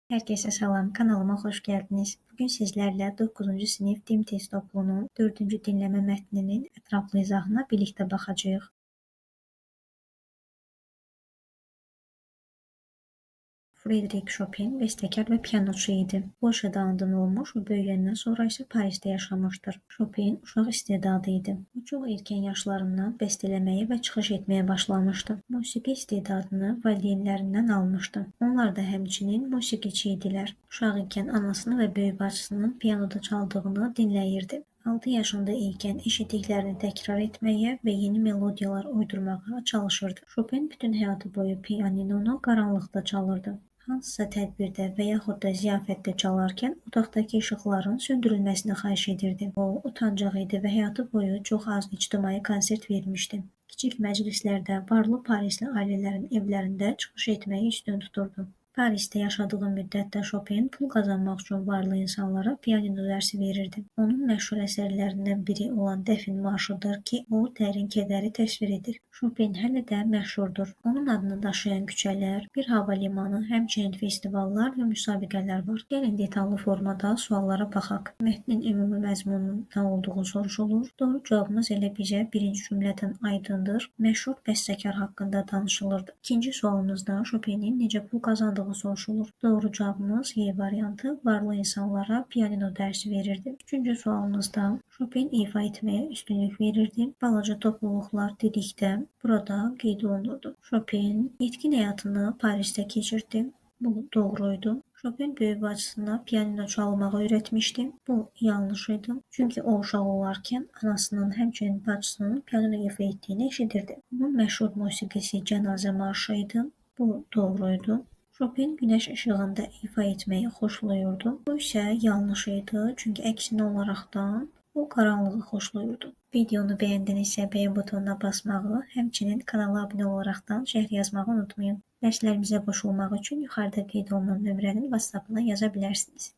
Herkese salam, kanalıma hoş geldiniz. Bugün sizlerle 9. Sinif Dim Test Topluluğunun 4. Dinleme mətninin ətraflı izahına birlikte baxacağıq. Frederic Chopin bəstəkar və pianoçu idi. Polşada anadan olmuş və böyüyəndən sonra isə Parisdə yaşamışdır. Chopin uşaq istedadı idi. O çox erkən yaşlarından bəstələməyə və çıxış etməyə başlamışdı. Musiqi istedadını valideynlərindən almışdı. Onlar da həmçinin musiqiçi idilər. Uşaq ikən anasını və böyük bacısının pianoda çaldığını dinləyirdi. 6 yaşında ikən eşitdiklərini təkrar etməyə və yeni melodiyalar uydurmağa çalışırdı. Chopin bütün həyatı boyu pianinonu qaranlıqda çalırdı. Hansısa tədbirdə və yaxud da ziyafətdə çalarkən otaqdakı işıqların söndürülməsini xahiş edirdi. O, utancaq idi və həyatı boyu çox az ictimai konsert vermişdi. Kiçik məclislərdə, varlı parisli ailələrin evlərində çıxış etməyi üstün tuturdu. Parisdə yaşadığı müddətdə Chopin pul qazanmaq üçün varlı insanlara pianino dərsi verirdi. Onun məşhur əsərlərindən biri olan Dəfn marşıdır ki, o dərin kədəri təsvir edir. Chopin hələ də məşhurdur. Onun adını daşıyan küçələr, bir hava limanı, həmçinin festivallar və müsabiqələr var. Gəlin detallı formada suallara baxaq. Mətnin ümumi məzmununun nə olduğu soruşulur. Doğru cavabımız elə bizə birinci cümlədən aydındır. Məşhur bəstəkar haqqında danışılırdı. İkinci sualımızda Chopinin necə pul qazandığı soruşulur. Doğru cavabımız Y variantı, varlı insanlara pianino dərsi verirdi. Üçüncü sualımızda Chopin ifa etməyə üstünlük verirdi. Balaca topluluqlar dedikdə burada qeyd olunurdu. Chopin yetkin həyatını Parisdə keçirdi. Bu doğruydu. Chopin böyük bacısına pianino çalmağı öyrətmişdi. Bu yanlış idi. Çünki o uşaq olarkən anasının, həmçinin bacısının pianino ifa etdiyini eşidirdi. Onun məşhur musiqisi cənazə marşı idi. Bu doğruydu. Chopin günəş işığında ifa etməyi xoşlayırdı. Bu isə yanlış idi, çünki əksinə olaraqdan o qaranlığı xoşlayırdı. Videonu bəyəndinizsə beğen butonuna basmağı, həmçinin kanala abunə olaraqdan şərh yazmağı unutmayın. Dərslərimizə qoşulmaq üçün yuxarıda qeyd olunan nömrənin WhatsApp-ına yaza bilərsiniz.